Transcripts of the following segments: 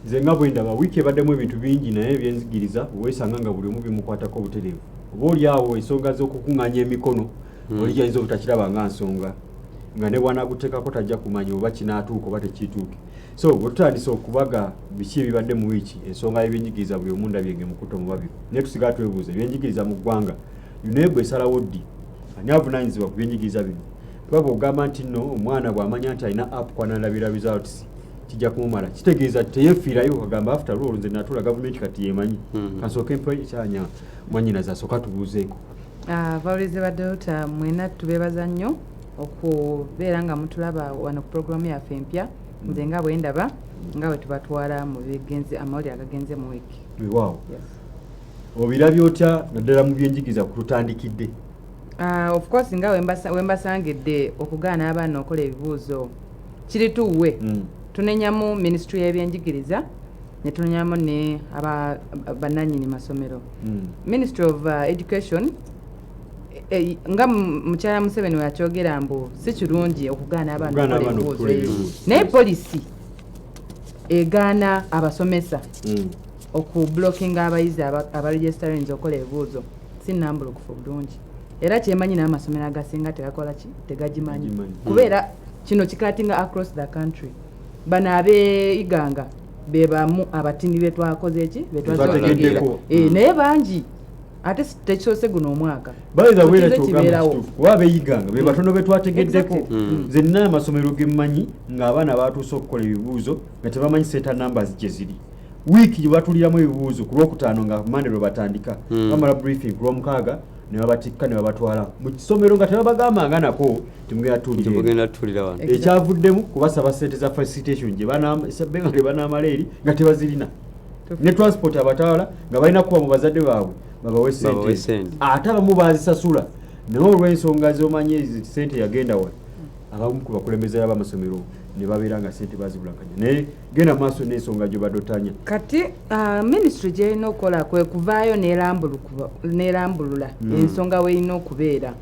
Nze nga bwe ndaba, wiiki ebaddemu ebintu bingi, naye ebyenzigiriza weesanga nga buli omu bimukwatako obutereevu, oba oli awo ensonga z'okukuŋŋaanya emikono oli kyayinza obutakiraba nga nsonga, nga ne bwanaguteekako tajja kumanya oba kinaatuuka oba tekiituuke. So bwe tutandise okubaga biki ebibadde mu wiiki, ensonga y'ebyenjigiriza buli omu ndabye ng'emukutte omubabiro, naye tusigala twebuuza: ebyenjigiriza mu ggwanga, UNEB esalawo ddi? Ani avunaanyizibwa ku byenjigiriza bino? Kuba bw'ogamba nti nno omwana bw'amanya nti alina app kwanalabira results kijja kumumala, kitegeeza teyefiirayo agamba, "After all, nze natula gavumenti, kati yemanyi." Kansooke mpe kyanya mwanyinaze asooka tubuuzeeko. Abawulizi ba Delta mwena, tubeebaza nnyo okubeera nga mutulaba wano ku puroguramu yaffe empya, Nze nga bwe ndaba, nga bwe tubatwala mu bigenze, amawulire agagenze mu wiiki. Weewaawo. Obirabye otya naddala mu byenjigiriza kututandikidde? Of course, nga wembasangidde, okugaana abaana okukola ebibuuzo kiri tuwe. Tunenyamu ministry y'ebyenjigiriza ne tunenyamu ne bannannyini masomero. Ministry of Education, nga mukyala Museveni we yakyogera mbu si kirungi okugaana abaana okugaana okukola abaana ebibuuzo. Okukola ebibuuzo. Naye policy egaana abasomesa okublockinga abayizi abaregistarinze okukola ebibuuzo si nnambulukufu bulungi, era kyemanyi n'amasomero agasinga tegakola ki, tegagimanyi. Tegagimanyi. Kubeera kino kicuttinga across the country. Bano abeiganga be bamu abatini betwakoze eki. Betwategeddeko. Naye bangi, ate tekisoose guno omwaka. Bayinza bwera Kize kyogamba kibeerawo. kituufu, kuba abeeyiganga be batono betwategeddeko. Nze nina amasomero gemmanyi ng'abaana batuuse okukola ebibuuzo nga tebamanyi center numbers gye ziri. Wiiki gye batuliramu ebibuuzo ku Lwokutaano, nga Mande lwe batandika, bamala briefing ku Lwomukaaga ne babatikka ne babatwala mu kisomero nga tebabagambanga nako timugenda tuulira eno. Timugenda tuulira wano. Ekyavuddemu kubasaba sente za facilitation gye benga gye banaamala eri nga tebazirina, ne transport abatawala nga balina kuba mu bazadde baabwe babawe babawe sente. Sente. Ate abamu bazisasula, naye olw'ensonga zomanyi ezi sente yagenda wala, abamu ku bakulembeze b'amasomero ne babeera nga sente bazibulakanya. Naye genda mu maaso n'ensonga gy'obadde otanya. Kati ministry gyerina okukola kwe kuvaayo nerambulula ensonga weerina okubeera.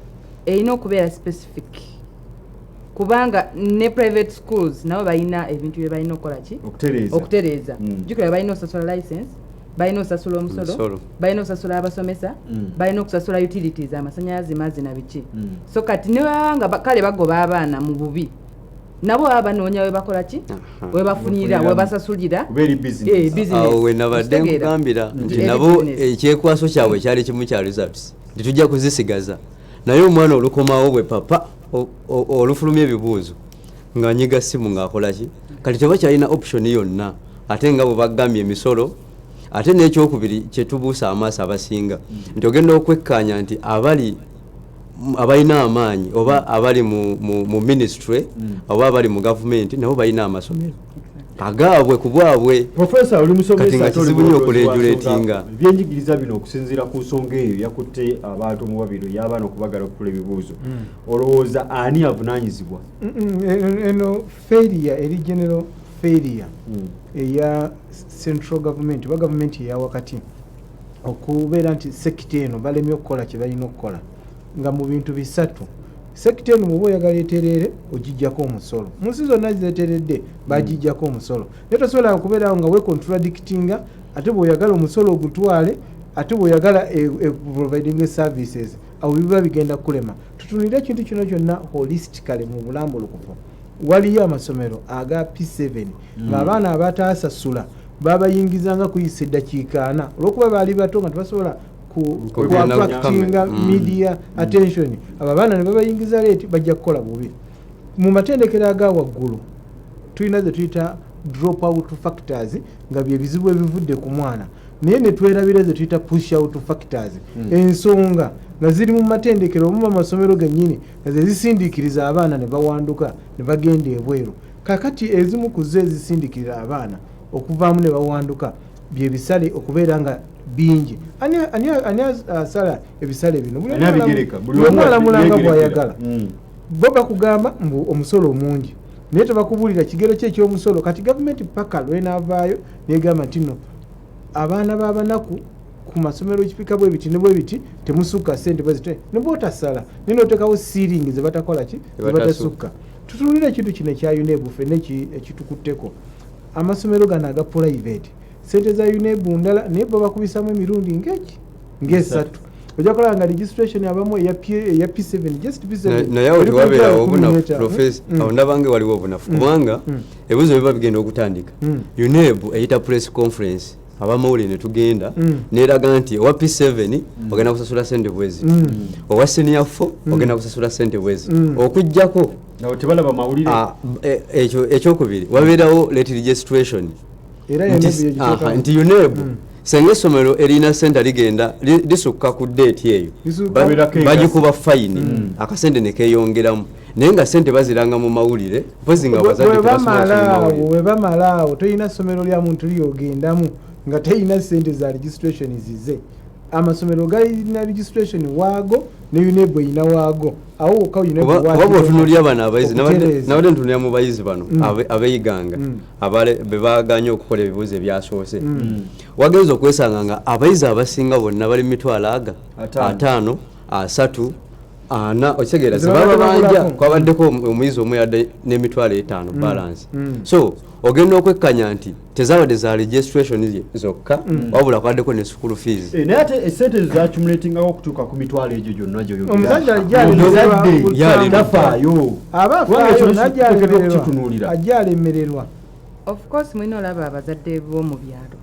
Erina okubeera specific, kubanga ne private schools nabo balina ebintu bye balina okukola ki? Okutereeza. Okutereeza. Jjukira balina okusasula license, balina okusasula omusolo, Omusolo. Balina okusasula abasomesa, balina okusasula utilities, amasanyalaze, mazzi na biki. So kati ne baba nga kale bagoba abaana mu bubi, nabo baba banoonya we bakola ki, we bafunira, we basasulira. Kuba eri business. Business. Awo we nabadde Okitegeera? nkugambira nti Eri nabo business. ekyekwaso kyabwe kyali kimu kya results, nti tujja kuzisigaza, naye omwana olukomawo bwe papa olufulumya ebibuuzo ng'anyiga simu ng'akola ki, kati tebakyalina option yonna. Ate nga bwe bagambye emisolo, ate n'ekyokubiri kyetubuusa amaaso abasinga nti ogenda okwekkaanya nti abali abalina amaanyi oba abali mu ministry oba abali mu gavumenti nabo balina amasomero agaabwe ku bwabwe. Profesa, oli musomesa Kati nga ate oli kizibu nnyo mulondoozi wa okuregulatinga. nsonga. Ebyenjigiriza bino, okusinziira ku nsonga eyo yakutte abantu mu babiri y'abaana okubagala okukola ebibuuzo, olowooza ani avunaanyizibwa? Eno failure eri general failure eya central government oba gavumenti eya wakati, okubeera nti sector eno balemye okukola kye balina okukola nga mu bintu bisatu. Sector eno bw'oba oyagala etereere, ogijjako omusolo. Mu nsi zonna zeteredde bagijjako omusolo, naye tosobola kubeerawo nga wecontradictinga, ate bw'oyagala omusolo ogutwale, ate bw'oyagala providing services, awo biba bigenda kukulema. Tutunulire ekintu kino kyonna holistically, mu bulambulukufu. Waliyo amasomero aga P7 ng'abaana abataasasula babayingizanga kuyisa eddakiika 40, olwokuba baali bato nga tebasobola Kugenda kuattractinga media attention. Abo abaana ne babayingiza late, bajja kukola bubi. Mu matendekero aga waggulu tulina ze tuyita drop out factors, nga bye bizibu ebivudde ku mwana, naye ne twerabira ze tuyita push out factors, ensonga nga ziri mu matendekero oba mu masomero gennyini nga ze zisindiikiriza abaana ne bawanduka ne bagenda ebweru. Kakati ezimu ku zo ezisindikirira abaana okuvaamu ne bawanduka byebisale okubeera nga bingi. Ani asala ebisale bino? Buli Ani omu abigereka? Buli buli omu omu alamulanga yegerekera. bw'ayagala. Bo bakugamba mbu omusolo mungi, naye tebakubuulira kigero ki ekyomusolo. Kati gavumenti paka lwenaavaayo negamba nti no, abaana b'abanaku ku masomero kipika bwe biti ne bwe biti, temusukka sente bwe ziti, ne bwotasala naye noteekawo ceiling ze batakola ki, ze batasukka. Tutunulire ekintu kino ekya UNEB ffenna ekitukutteko. Amasomero gano aga private, sente za UNEB ndala, naye bo bakubisamu emirundi ngeki ngesatu. Ojja kulaba nga registration abamu eya P7, just P7, Naye awo eri ku tewabeerawo mitwalo kumi obunafu, n'etaano. Professor? Awo ndabange waliwo obunafu, kubanga ebibuuzo biba bigenda okutandika, UNEB eyita press conference, abamawulire ne tugenda, neraga nti owa P7 ogenda kusasula sente bwezi, owa senior 4 ogenda kusasula sente bwezi, okugjako Nawe tebalaba mawulire. Ah, ekyo ekyokubiri, wabeerawo late registration. Era Nti UNEB yegiteekamu. Aha, nti UNEB senga essomero erina sente ligenda lisukka ku date eyo, Babeerako engassi. bagikuba fine, akasente ne keeyongeramu, naye nga sente baziranga mu mawulire, mpozi nga abazadde Bwe tebasobola bamala kusoma awo, mawulire. bwe bamala awo, tolina ssomero lya muntu lyogendamu nga terina sente za registration zize. Amasomero galina registration waago, ne UNEB erina waago, awo wokka UNEB Kuba bw'otunuulira bano abayizi, okutereeza. nabadde ntunulira mu bayizi bano ab'eiganga be baganye okukola ebibuuzo ebyasoose, wagenza okwesanga nga abayizi abasinga bonna bali mu mitwalo aga 50. 50, 30, 40, okitegeera? Ze Ze baba babadde banja. bagulako. Kwabaddeko omuyizi omu yadde n'emitwalo 5 balance. So ogenda okwekkanya nti tezabadde za registration zokka, wabula kwabaddeko ne school fees. Eh, naye ate esente ezo zacumulatingako okutuuka ku mitwalo egyo gyonna gyoyogera. Omusajja ajja Omuzadde alemererwa. tafaayo. Aba Kubanga afaayo ekyo najja tuteekeddwa alemererwa. okukitunuulira. Ajja alemererwa. Of course mulina olaba abazadde b'omu byalo,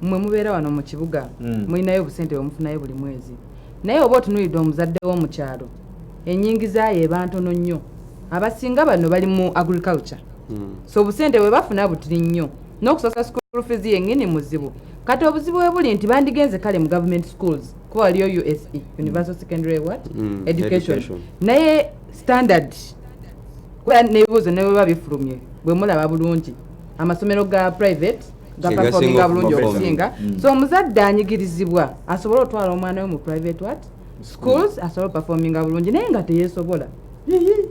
mmwe mubeera wano mu kibuga, mulinayo obusente bwemufunayo buli mwezi, naye oba otunuulidde omuzadde w'omu kyalo, ennyingiza ye eba ntono nnyo. Abasinga bano bali mu agriculture, so obusente bwe bafuna butiri nnyo, n'okusasula school fees yennyini muzibu. Kati obuzibu bwe buli nti bandigenze kale mu government schools, kuba waliyo USE, Universal Secondary what? Education. Education. Naye standard, kuba n'ebibuuzo ne bweba bifulumye, bwe mulaba bulungi amasomero ga private gaperforminga bulungi okuperforming. okusinga. So omuzadde anyigirizibwa asobole otwala omwana we mu private what? Schools, asobole operforminga bulungi, naye nga teyeesobola.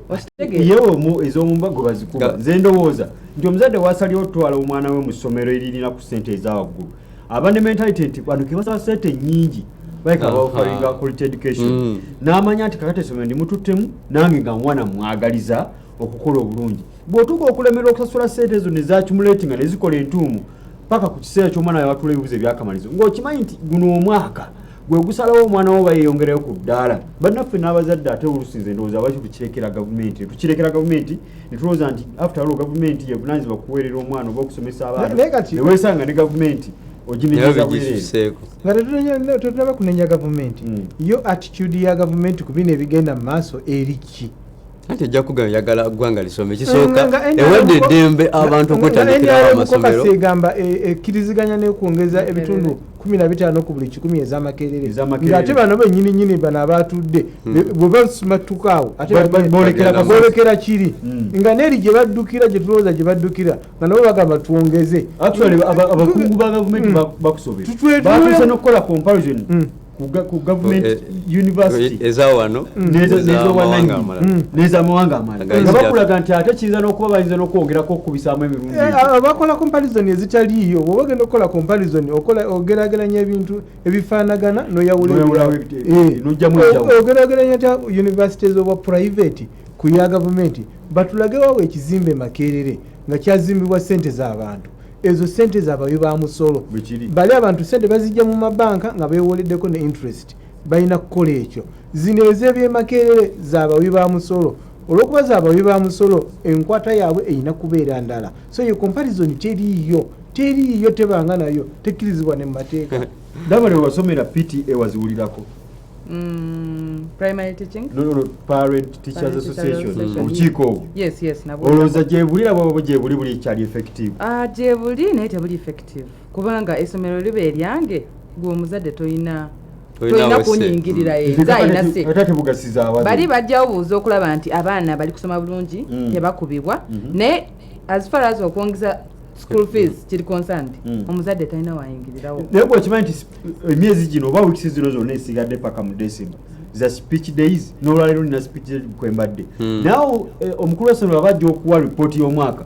Okitegeera? Yewe ez'omumba gwe bazikuba. Nga- Nze ndowooza nti omuzadde wasalyewo otwala omwana we mu ssomero eririna ku ssente ezawaggulu, aba ne mentality nti bano kebasaba ssente nnyingi baleka baofferinga quality education. N'amanya nti kakati essomero ndimututtemu, nange nga mwana mwagaliza okukola obulungi. Bw'otuuka okulemerera okusasula ssente ezo nezacumulatinga nezikola entuumu paka ku kiseera ky'omwana yawatula ebibuzo ebyakamalizo, ng'okimanyi nti guno omwaka gwe gusalawo omwana wo bayeyongerayo ku ddaala. Bannaffe n'abazadde ate oluusi nze ndowooza lwaki tukirekera gavumenti, ne tulowooza nti after all gavumenti yevunanyizibwa kuweerera omwana oba okusomesa abaana, Naye kati- neweesanga ne gavumenti naye oginenyeza bwereere. bigisuseeko. Nga tetunaba kunenya gavumenti, yo attitude ya gavumenti ku bino ebigenda mu maaso eri ki? Anti ejja kugamba yagala ggwanga lisome. Ekisooka, Nga NRM ewadde eddembe abantu okwetandikirawo NRM amasomero. Caucus egamba ekkiriziganya n'okwongeza ebitundu 15 ku buli 100 ez'Amakerere. Ez'Amakerere. Ng'ate bano bennyini nyini bano abatudde bwe basimatuka awo ate Boolekera Bagenda boolekera kiri, nga n'eri gye baddukira, gye tulowooza gye baddukira, nga nabo bagamba twongeze. Actually abakungu ba gavumenti bakusobera. Batuuse n'okukola comparison ku government university eza wano n'ez'obwannannyini. ez'amawanga amalala. N'ez'amawanga amalala, Aga nga East bakulaga nti ate kiyinza n'okuba bayinza n'okwongerako okukubisaamu emirundi Eh, abakola comparison ezitaliiyo, bw'oba ogenda okukola comparison, okola ogeraageranya ebintu ebifaanagana n'oyawula N'oyawulawo ebirala. N'oggyamu enjawulo. Ogeraageranya ta university z'obwa private ku ya gavumenti? Batulage waabwe ekizimbe Makerere nga kyazimbibwa sente z'abantu, ezo sente z'abawi ba musolo. Bwe kiri. Bali abantu sente bazijja mu mabanka nga beewoleddeko ne interest, balina kukola ekyo. Zino ez'ebyemakerere z'abawi ba musolo, olwokuba z'abawi ba musolo, enkwata yaabwe erina kubeera ndala. So ye comparison teriiyo, teriiyo, tebanga nayo tekkirizibwa ne mu mateeka. Ndaba ne wasomera PTA waziwulirako. Primary teaching? No, Parent Teachers Parent Teachers Association. Association. Obukiiko obwo. Yes, nabwo. Olowooza gyebuli aba gyebuli buli kyali effective? Ah, gyebuli, naye tebuli effective, kubanga essomero liba eryange, gwe omuzadde toyina Toyina toyina wese. kunyingirira. Nze ayina se Ate tebugasiza abaze. Bali bajjawo buuza okulaba nti abaana bali kusoma bulungi, tebakubibwa, naye as far as okwongeza school fees kiri concerned, omuzadde talina wayingirirawo. Naye bwekimanyi nti emyezi gino oba weeks zino zonna esigadde paka mu December za speech days, n'olwaleero nina speech day kwembadde. Nawe omukulu w'essomero aba ajja okuwa ripooti y'omwaka,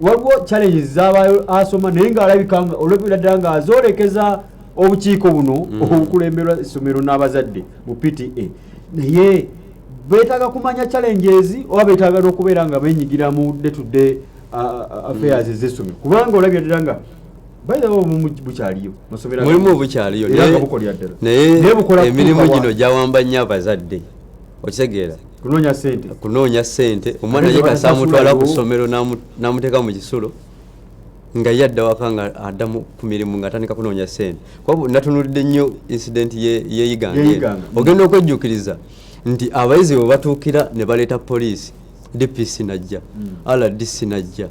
waliwo challenges z'abayo asoma, naye ng'alabika nga olwebira ddala ng'azoolekeza obukiiko buno obukulemberwa essomero n'abazadde mu PTA, naye beetaaga kumanya challenges oba beetaaga n'okubeera nga benyigira mu day to day Affairs ez'essomero, kubanga olabye ddala nga, by the way, obumu bukyaliyo masomero Mulimu obukyaliyo, era nga bukolera ddala. Naye Naye bukola emirimu kutuuka wa? Gino gyawamba nnyo abazadde, okitegeera? Kunoonya sente. Kunoonya ssente. Omwana Ate ye kasa amutwala ku tebatasasulayo. ssomero n'amuteeka mu kisulo, nga ye adda waka, nga adda ku mirimu, nga atandika kunoonya ssente. Kuba natunulidde nnyo incident y'e Iganga eno. Y'e Iganga. Ogenda okwejjukiriza nti abayizi bwe batuukira ne baleeta poliisi, DPC najja, RDC najja,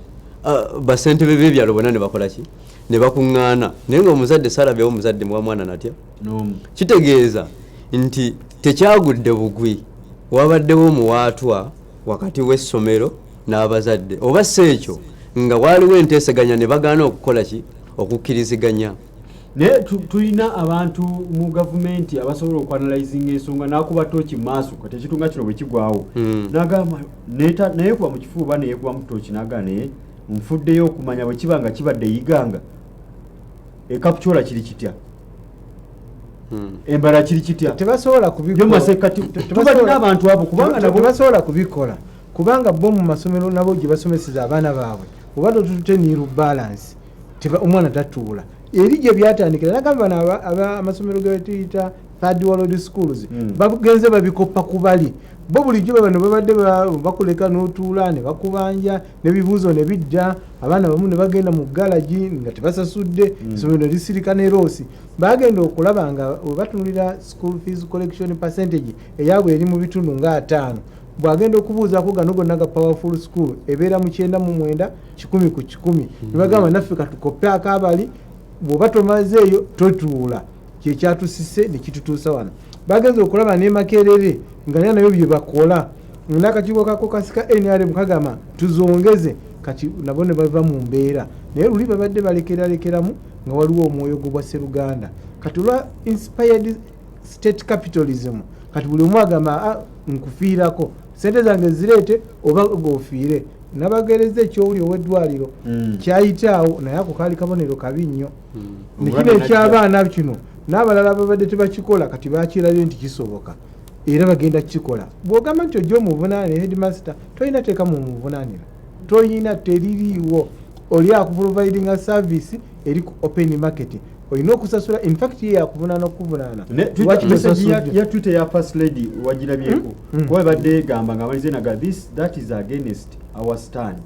basentebe b'ebyalo bonna ne bakola ki, ne bakuŋŋaana, naye nga omuzadde saalabyewo omuzadde muwa mwana natya. N'omu. Kitegeeza nti tekyagudde bugwi, wabaddewo omuwaatwa wakati w'essomero n'abazadde, oba si ekyo nga waaliwo enteeseganya ne bagaana okukola ki, okukkiriziganya. Naye tulina abantu mu gavumenti abasobola okuanalyzinga ensonga n'akuba tooki mu maaso. Kati ekintu nga kino bwe kigwawo, n'agamba nayekuba mu kifuba, neyekuba mu tooki, n'agamba, naye nfuddeyo okumanya bwe kiba nga kibadde Iganga, e Kapchorwa kiri kitya, embala kiri kitya? Tebasobola Yo masekati tubalina abantu abo, kubanga nabo Tebasobola kubikola, kubanga bo mu masomero nabo gye basomeseza abaana baabwe, oba totute nil balance, omwana tatuula. Eri gye byatandikira, nagamba bano amasomero ge tuyita third world schools, bagenze babikopa ku bali bo. Bulijjo bano babadde bakuleka n'otuula ne bakubanja n'ebibuuzo ne bidda, abaana bamu ne bagenda mu galagi nga tebasasudde, essomero ne lisirika ne loss. Bagenda okulaba nga bwe batunulira school fees collection percentage eyaabwe eri mu bitundu nga 50, bwagenda okubuuzaako gano gonna ga powerful school ebeera mu 99, 100%. Ne bagamba naffe katukope akabali, bw'oba tomazeeyo totuula. Kyekyatusise ne kitutuusa wano. Bagenza okulaba ne Makerere nga naye nayo bye bakola, n'akakiiko kako kasika NRM kagamba tuzongeze. Kati nabo ne bava mu mbeera, naye luli babadde balekeralekeramu nga waliwo omwoyo gw'obwa sseruganda. Kati olwa inspired state capitalism, kati buli omu agamba, "Ah, nkufiirako, sente zange zireete oba gofiire." Nabagereza ekyowuli ow'eddwaliro kyayitaawo, naye ako kaali kabonero kabi nnyo. Nekino Omulwadde ekyabaana kino n'abalala babadde tebakikola, kati bakirabye nti kisoboka era bagenda kukikola. Bw'ogamba nti ojja omuvunaane headmaster, tolina teeka mu muvunaanira, toyina, teririiwo. Oli akuprovidinga service eri ku open market, olina okusasula. Infact ye yakuvunaana okuvunaana. Lwaki Message tosasudde? ya Twitter ya First Lady wagirabyeko? Kuba ebadde egamba nga amalize naga this, that is against our stand.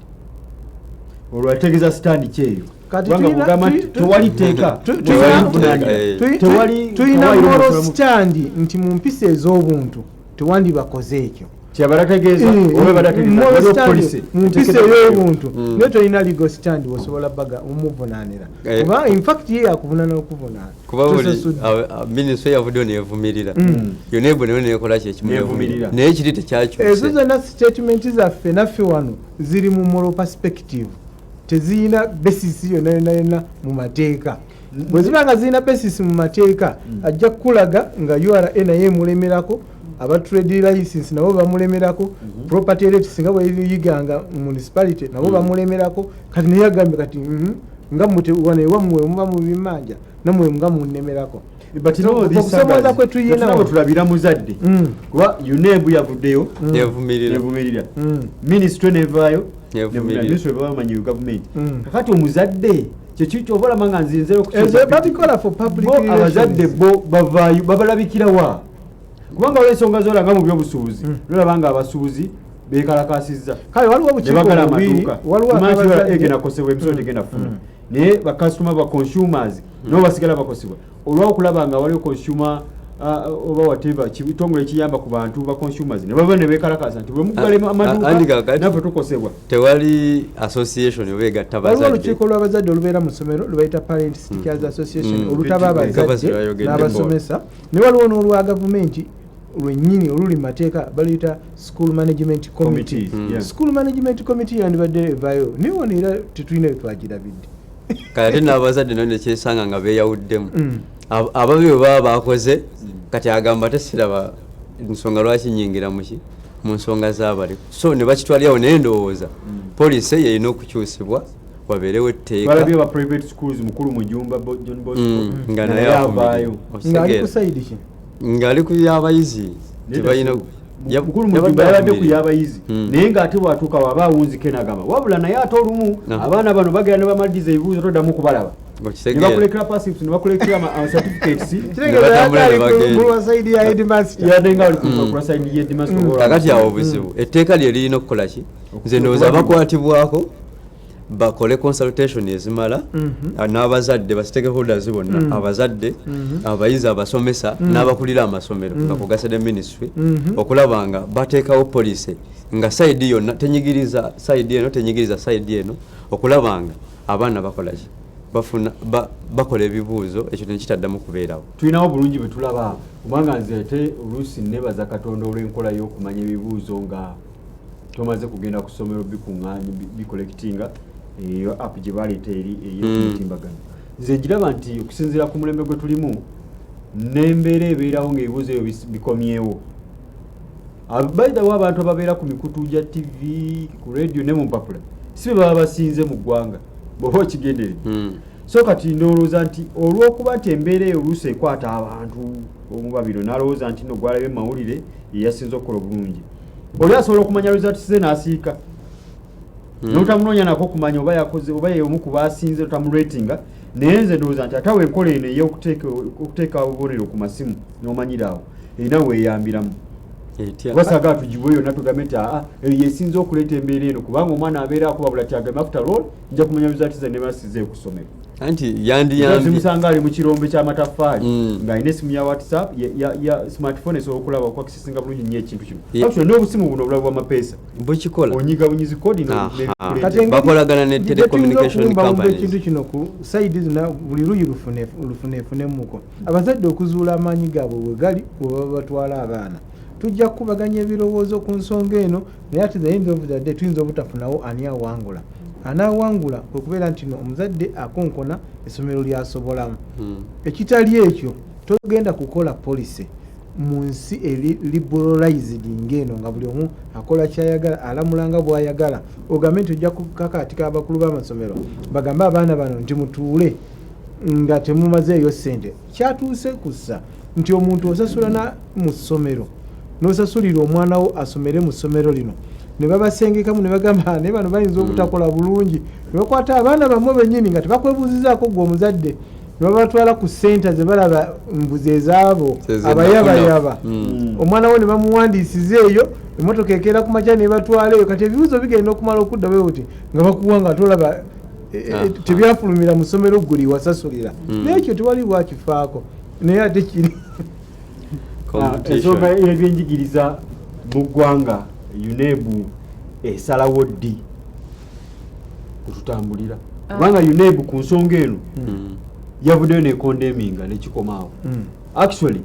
Olwo ategeeza stand kyeyo? Kati Kubanga bw'ogamba nti tewali tteeka, tewali vunaanira. Tulina Tewali moral musolo stand nti mu mpisa ez'obuntu tewandibakoze ekyo. Kyabadde ategeeza, oba ebadde ategeeza Moral waliwo stand policy mu mpisa eteekeddwa. ey'obuntu, naye tolina legal stand osobola baga omuvunaanira, kuba infact ye yakuvunaana okuvunaana. Kuba buli Tosasudde. Minisitule yavuddeyo nevumirira, UNEB nayo nekola kyekimu. Nevumirira. Naye kiri Ezo tekyakyuse. zonna statement zaffe naffe wano ziri mu moral perspective, teziyina basis yonna yonna yonna mu mateeka. Bwe ziba nga zirina basis mu mateeka, ajja kukulaga nga URA naye emulemerako, aba trade license nabo bamulemerako, property rates nga bweyiganga municipality nabo bamulemerako. Kati naye agambye kati, nga wano ewammwe muba mu bimanja, nammwe nga munnemerako." But you know, So, these okusomooza sagas, kwe tuyina tetulina wano. bwe tulabira muzadde, kuba UNEB yavuddeyo Nevumirira. nevumirira, minisitule nevaayo. Nevumirira. Minisitule bamanyi gavumenti. Kakati omuzadde kyeki oba olaba nga nzinze Ezo babikola for public bo abazadde relations. bo bavaayo babalabikira wa? Kubanga waliwo ensonga zolanga mu byobusuubuzi, nolaba nga abasuubuzi bekalakasizza Kale waliwo ne obukiiko bagala bubiri, amaduuka. waliwo Tumanyi nti ak'abazadde. egenda kukosebwa, emisolo tegenda kufuna, naye bakasitoma, ba consumers nabo basigala bakosebwa olwokulaba nga waliwo consumer oba whatever kitongole ekiyamba ku bantu ba consumers, ne bava ne bekalakasa nti bwe muggala Andi amaduuka kakati. naffe tukosebwa. Tewali association oba egatta Waliwo bazadde. olukiiko lw'abazadde olubeera mu ssomero lubayita Parents Teachers Association, olutaba Kapasi abazadde lwayogeddeko. n'abasomesa, ne waliwo n'olwa gavumenti lwennyini oluli mu mateeka, baluyita School Management Committee. Committees, yeah. School Management Committee yandibadde evaayo, naye wano era tetulina bwe twagirabidde. Kale ate n'abazadde nabo nekyesanga nga beeyawuddemu. Ababi bwe baba bakoze, kati agamba tesiraba nsonga lwaki nyingira muki mu nsonga z'abali, so ne bakitwalirawo. Naye ndowooza policy yerina okukyusibwa, wabeerewo etteeka. Balabye ba private schools, mukulu Mujumba John Bosco Nga nga naye naye avaayo. Ng'ali ku Okitegeera? side ki? Ng'ali ku byabayizi. Naye Tebalina. Mukulu Mujumba yabadde ku y'abayizi, naye ng'ate bw'atuuka waba awunzike n'agamba wabula naye ate olumu abaana bano bagenda ne bamaliriza ebibuuzo, toddamu kubalaba, ne bakulekera payslips, ne bakulekera certificates. Kitegeeza Batambula ne yali bagenda. ku side ya headmaster. Yadde nga ali ku side ye headmaster. Kakati awo obuzibu, etteeka lye lirina okukola ki? Nze ndowooza bakwatibwako bakole consultation ezimala n'abazadde, ba stakeholders bonna, abazadde, abayizi, abasomesa n'abakulira amasomero, nga kugasse ne ministry, okulaba nga bateekawo policy nga side yonna tenyigiriza side eno, tenyigiriza side eno, okulaba nga abaana bakola ki, bafuna bakola ebibuuzo, ekyo nekitaddamu kubeerawo. Tulinawo bulungi bwe tulaba, kubanga nze ate oluusi nebaza Katonda olw'enkola y'okumanya ebibuuzo nga tomaze kugenda ku ssomero bikuŋŋaanya, bicollectinga, eyo app gye baleeta eri ey'okumutimbagano. Nze ngiraba nti okusinziira ku mulembe gwe tulimu n'embeera ebeerawo ng'ebibuuzo ebyo bikomyewo. By the way, abantu ababeera ku mikutu gya TV, ku radio ne mu mpapula si be baba basinze mu ggwanga bw'oba okigenderedde. So kati ndowooza nti olw'okuba nti embeera eyo oluusi ekwata abantu omu babiri, n'alowooza nti no gwalabye mu mawulire ye yasinze okukola obulungi, oli asobola okumanya results ze n'asiika n'otamunoonya nako okumanya oba yakoze oba ye omu ku basinze, otamuratinga. Naye nze ndowooza nti ate awo enkola eno ey'okuteeka okuteeka obubonero ku masimu n'omanyira awo erina weeyambiramu. Etya? Kuba saagala tugibwe yonna tugambe nti aa, eyo yesinze okuleeta embeera eno, kubanga omwana abeera akubabula ti agambe, after all nja kumanya results ze nebasize ku ssomero. Anti yandiyambye. Zimusanga ali mu kirombe ky'amataffaali ng'alina esimu ya WhatsApp ya smartphone, esobola okulaba okwakisinga bulungi nnyo ekintu kino. Actually, n'obusimu buno obulabu bw'amapeesa bukikola. Onyiga bunyizi kodi. Kati engeri Bakolagana ne gye telecommunication tuyinza okuwumbawumba companies. Ekintu kino ku side zina, buli luyi lufuneefunemuko. Abazadde okuzuula amaanyi gaabwe we gali, we baba batwala abaana. Tujja kukubaganya ebirowoozo ku nsonga eno, naye at the end of the day tuyinza obutafunawo ani awangula. Anaawangula kwe kubeera nti no omuzadde akonkona essomero lyasobolamu. Ekitali ekyo, togenda kukola policy mu nsi eri liberalized ng'eno, nga buli omu akola kyayagala, alamula nga bw'ayagala, ogambe nti ojja kukakaatika abakulu b'amasomero bagambe abaana bano nti mutuule nga temumazeeyo ssente. Kyatuuse kussa nti omuntu osasula na mu ssomero, n'osasulira omwana wo asomere mu ssomero lino, ne babasengekamu ne bagamba, "Ah, naye bano bayinza obutakola bulungi," ne bakwata abaana bammwe bennyini nga tebakwebuuzizaako gwe omuzadde, ne babatwala ku senta ze balaba mbuzi ezaabo Ze abayabayaba. Omwana we ne bamuwandiisiza eyo, emotoka ekeera ku makya nebatwala eyo. Kati ebibuuzo bigenda okumala okudda bwe buti nga bakuwa nga tolaba tebyafulumira mu ssomero ggwe lyewasasulira. Naye ekyo tewali bwakifaako, naye ate kiri Competition. Ensonga y'ebyenjigiriza mu ggwanga, UNEB esalawo ddi kututambulira? Kubanga UNEB ku nsonga eno yavuddeyo necondemninga nekikomaawo. Actually,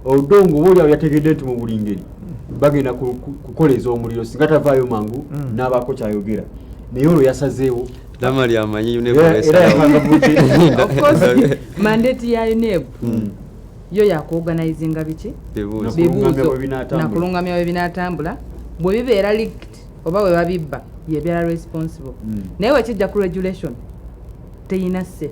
Odongo oba oliawo yategedde nti mu buli ngeri bagenda kukoleeza omuliro singa tavaayo mangu n'abaako kyayogera, naye olwo yasazeewo. Damali amanyi. Era yakangavudde. Of course, mandate ya UNEB yo yakuorganizinga biki? Bibuuzo. Nakulungamya Bibuuzo. bwe binaatambula. Nakulungamya bwe binaatambula. Bwe bibeera leaked oba bwe babibba, yebeera responsible. Naye wekijja ku regulation, teyina se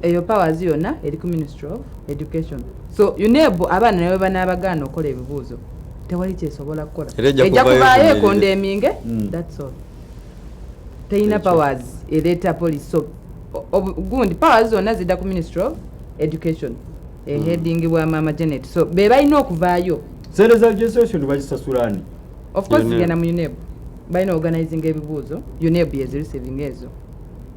eyo powers yonna eri ku Ministry of Education. So UNEB, abaana nawe banaabagaana okukola ebibuuzo, tewali kyesobola kukola. Era ejja Ejja kuvaayo kuvaayo evumirire. econdemninge. That's all. Teyina Ekyo. powers ereeta police. So gundi powers zonna zidda ku Ministry of Education, eheadingibwa Mama Janet. So be balina okuvaayo. Sente za registration bazisasula ani? Of course, UNEB. zigenda mu UNEB. Balina organizing ebibuuzo, UNEB yezireceiving ezo,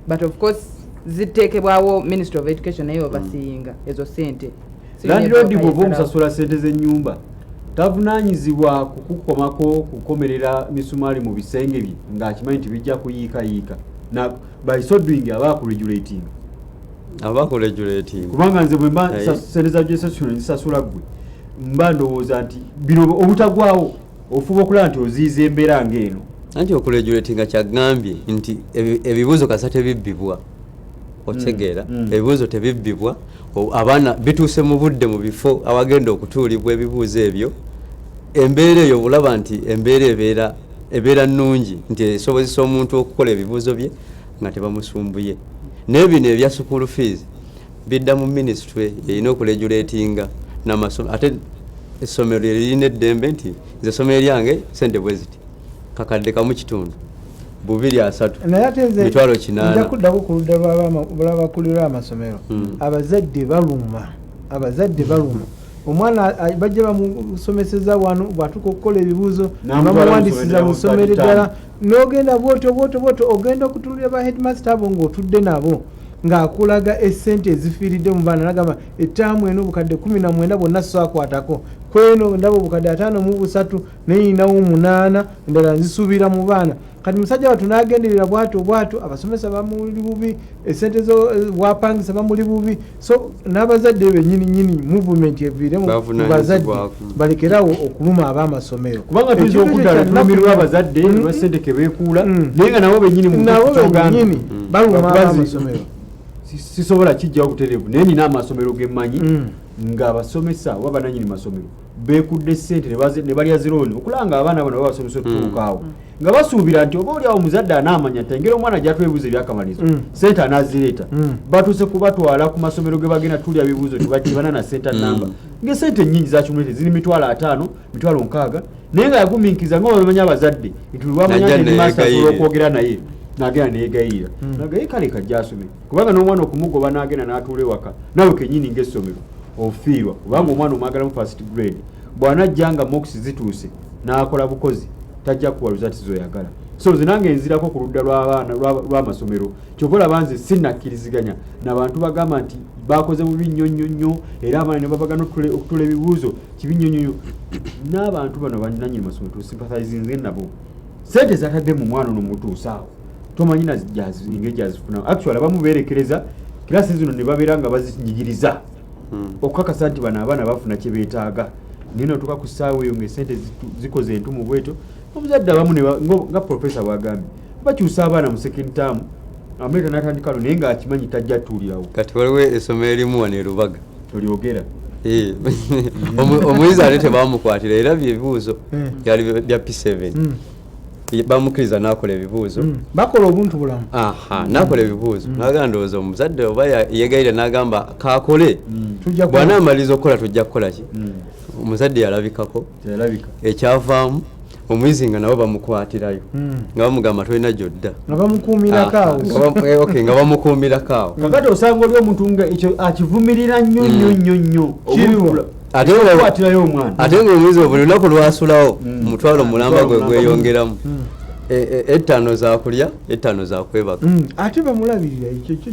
but of course ziteekebwawo Ministry of Education, naye overseeinga ezo sente. So UNEB Landlord bw'oba yesalawo. omusasula sente z'ennyumba, tavunaanyizibwa kukukomako kukomerera misumaali mu bisenge bye ng'akimanyi nti bijja kuyiikayiika? Na by so doing aba akuregulating. Aba akuregulating. Kubanga nze bwe mba Aye. sente za registration nzisasula ggwe, mba ndowooza nti bino obutagwawo ofuba okulaba nti oziyiza embeera ng'eno. Anti okuregulatinga kyagambye nti ebibuuzo kasa tebibbibwa, okitegeera? Ebibuuzo tebibbibwa, abaana bituuse mu budde mu bifo awagenda okutuulibwa ebibuuzo ebyo. Embeera eyo bulaba nti embeera ebeera nnungi, nti esobozesa omuntu okukola ebibuuzo bye nga tebamusumbuye. Naye bino ebya school fees bidda mu ministry, erina okuregulatinga namasomo ate. Essomero lirina eddembe nti nze essomero lyange sente bwe ziti, kakadde kamu kitundu, bubiri, asatu, Naye ate nze mitwalo nja 8. kuddako ku ludda lw'abakulira amasomero. Abazadde baluma, abazadde baluma omwana. Bajja bamusomeseza wano, bwatuuka okukola ebibuuzo N'amutwala bamuwandisiza mu mu ssomero ssomero eddala, n'ogenda bwotyo bwotyo bwotyo, ogenda okutunulira ba headmaster abo ng'otudde nabo, ng'akulaga essente ezifiiridde mu baana, nagamba ettaamu eno obukadde 19 bwonna saakwatako, kweno ndaba obukadde 53, neyinawo 8 endala nzisuubira mu baana. Kati musajja wattu n'agenderera bwatyo bwatyo, abasomesa bamuli bubi, esente zo bwapangisa bamuli bubi. So n'abazadde bennyini nyini, movement eviire mu bazadde, Bavunaanyizibwako. balekerawo okuluma ab'amasomero. Kubanga tuyinza Ekintu okudda ekyo netulumirwa kya abazadde olwa sente kebeekuula, naye nga nabo bennyini mu nabo kyogambye. bennyini baluma Bakubazi- ab'amasomero. Sisobola kijjawo butereevu, naye nina amasomero gemmanyi ng'abasomesa oba bananyini masomero beekudde sente ne balya zirooni okulaba nga abaana bano babasomesa otutuukaawo, nga basuubira nti oba oliawo omuzadde anaamanya nti engeri omwana gyatula ebibuuzo ebyakamalizo, sente anaazireeta. Batuuse kubatwala ku masomero ge bagenda tulya bibuuzo, tebana na sente namba, ngaesente nyingi zakimulete ziri 50,000, 60,000, naye nga yagumiikiriza nga bamanya abazadde nti lwamanya Najja nti headmaster asobola neyeegayirira. okwogera naye, nagenda neyegayirira, nagaye kale kajja asome, kubanga n'omwana okumugoba n'agenda n'atuula ewaka nawe kenyini ng'essomero ofiirwa, kubanga omwana omwagalamu first grade, bw'anajja nga mocks zituuse n'akola bukozi, tajja kuwa results zoyagala. So nze nange nzirako ku ludda lw'abaana lw'amasomero. Kyova olaba nze sinnakkiriziganya nabantu bagamba nti bakoze bubi nnyo nnyo nnyo, era abaana ne babagana okutula ebibuuzo kibi nnyo nnyo nnyo. N'abantu bano bananyini masomero tusympathizinze nabo. Sente zatadde mu mwana ono mutuusa awo, tomanyi na engeri gyazifunamu. Actually abamu beerekereza kirasi zino ne babeera nga bazinyigiriza okukakasa nti bano abaana bafuna kye beetaaga, naye notuuka ku ssaawa eyo ngaesente zikoze entumu bwetyo, omuzadde abamu ne nga profesa bwagambye, bakyusa abaana mu second term, amuleeta n'atandika no, naye ng'akimanyi tajja tuulirawo. Kati waliwo essomero erimu wano e Lubaga. Olyogera. Omuyizi ate tebamukwatira era byebibuuzo byali bya P7. Bamukkiriza n'akola ebibuuzo. Bakola obuntu bulamu. Aha, n'akola ebibuuzo, nagamba ndowooza omuzadde oba yegayirira n'agamba kakole, Tujja bw'anaamaliriza okukola tujja kukola ki. Omuzadde yalabikako. Teyalabika. Ekyavaamu, omuyizi nga nabo bamukwatirayo, nga bamugamba tolina gyodda. Nga bamukuumirako awo. Okay, nga bamukuumirako awo. Kakati osanga oli omuntu nga ekyo akivumirira nnyo nnyo nnyo nnyo. Kiriwa? Okukwatirayo omwana. Ate ngaomuyizi buli lunaku lwasulawo, 500 gwe 500. gweyongeramu. 5 zakulya, 5 zakwebaka. Ate bamulabirira ekyo kyo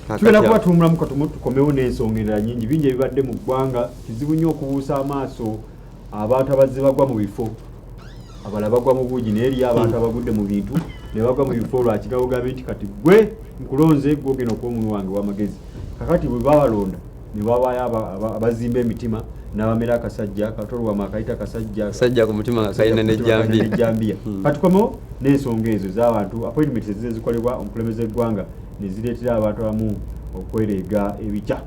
Ah, Tugenda kakati kuba tuwumulamu katono, tukomewo n'ensonga endala nyingi. Bingi ebibadde mu ggwanga, kizibu nnyo okubuusa amaaso abantu abazze bagwa mu bifo, abalala bagwa mu buugi, naye eriyo abantu abagudde mu bintu ne bagwa mu bifo lwakigabo gambe nti kati gwe nkulonze, gwe ogenda okuba omuwi wange w'amagezi. Kakati bwe babalonda ne babaayo abazimba emitima n'abamera akasajja katolwama akayita kasajja. Kasajja ku mutima nga kalina nejjambiya. Nejjambiya. Katukomewo n'ensonga ezo ez'abantu, appointments ezize zikolebwa omukulembeze w'eggwanga ne zireetera abantu abamu okwereega ebikya.